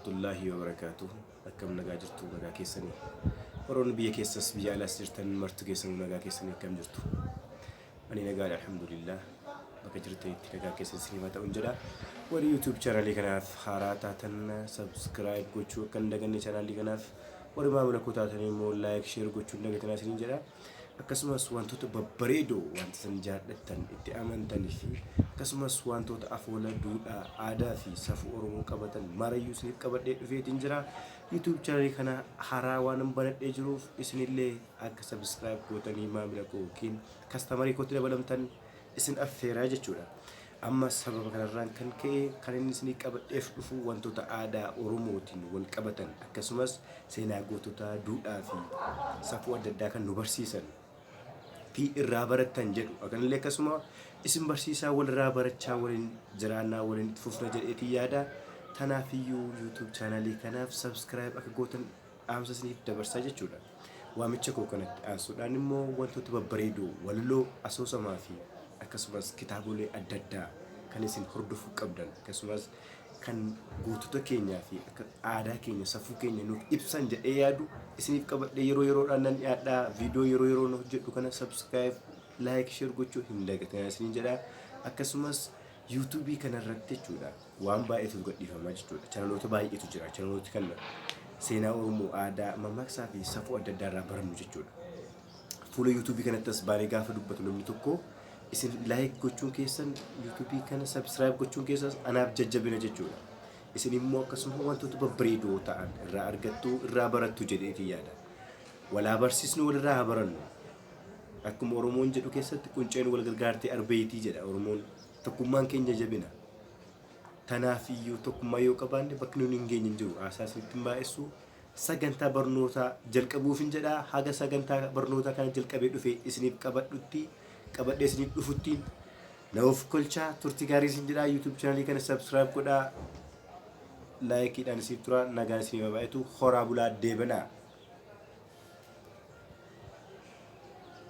Warahmatullaahi wabarakaatuh. Akkam nagaa jirtu nagaa keessanii. Warroonni biyya keessas biyya alaas jirtan martu keessanuu nagaa keessanii akkam jirtu. Ani nagaadha alhamdulillah. Bakka jirtanitti nagaa keessan isiniif haa ta'uun jedha. Warri YouTube chaanaalii kanaaf haaraa taatan subscribe gochuu akka hin daganne chaanaalii kanaaf warri maamila koo taatan immoo like share gochuu hin dagatinaa isiniin jedha. Akkasumas wantoota babbareedoo wanta isin jaallattan itti amantanii fi akkasumas wantoota afoola, duudhaa, aadaa fi safuu Oromoo qabatan marayyuu isiniif qabadhee dhufeetiin jira. YouTube channel kana haaraa waanan banadhee jiruuf isinillee akka subscribe gootanii maamila koo yookiin kastamarii kootti dabalamtan isin affeeraa jechuudha. Amma sababa kanarraan kan ka'e kan inni isinii qabadheef dhufu wantoota aadaa Oromootiin wal qabatan akkasumas seenaa goototaa, duudhaa fi safuu adda addaa kan nu barsiisan fi irraa barattan jedhu. Akkanillee akkasuma isin barsiisaa walirraa barachaa waliin jiraannaa waliin itti fufna jedheetiin yaada. Tanaafiyyuu YouTube chaanalii kanaaf subscribe akka gootan dhaamsa isiniif dabarsaa jechuudha. Waamicha koo kanatti aansuudhaan immoo wantoota babbareedoo walaloo asoosamaa fi akkasumas kitaabolee adda addaa kan isin hordofuu qabdan akkasumas kan gootota keenyaa fi akka aadaa keenya safuu keenya nuuf ibsan jedhee yaadu isiniif qabadhee yeroo yeroodhaan nan dhiyaadha. Viidiyoo yeroo yeroon hojjedhu kana subscribe, like, share gochuu hin dagatinaa isiniin jedha. Akkasumas yuutuubii kanarratti jechuudha waan baay'eetu gadhiifamaa jechuudha. Chanaloota baay'eetu jira. Chanaloota kana seenaa Oromoo, aadaa, mammaaksaa fi safuu adda addaa irraa barannu jechuudha. Fuula yuutuubii kanatti as baanee gaafa dubbatu namni tokko isin like gochuun keessan yuutuubii kana subscribe gochuun keessan anaaf jajjabina jechuudha. Isin immoo akkasuma wantoota babbareedoo ta'an irraa argattu irraa barattu jedheetii yaada. Walaa barsiisnu walirraa haa barannu. Akkuma Oromoon jedhu keessatti qunceen wal gargaartee arbeetii jedha Oromoon. Tokkummaan keenya jabina. Tanaaf iyyuu tokkummaa yoo qabaanne bakki nuti hin geenye hin jiru. Haasaa isinitti hin baay'essu. Sagantaa barnootaa jalqabuufin jedha. Haga sagantaa barnootaa kana jalqabee dhufe isiniif qabadhutti qabadhee isiniif dhufuttiin na of kolchaa turtii gaarii isin jedha. YouTube chaanalii kana subscribe godhaa. Laayikiidhaan isiniif tura. Nagaan isiniif haa baay'atu. Horaa bulaa deebanaa.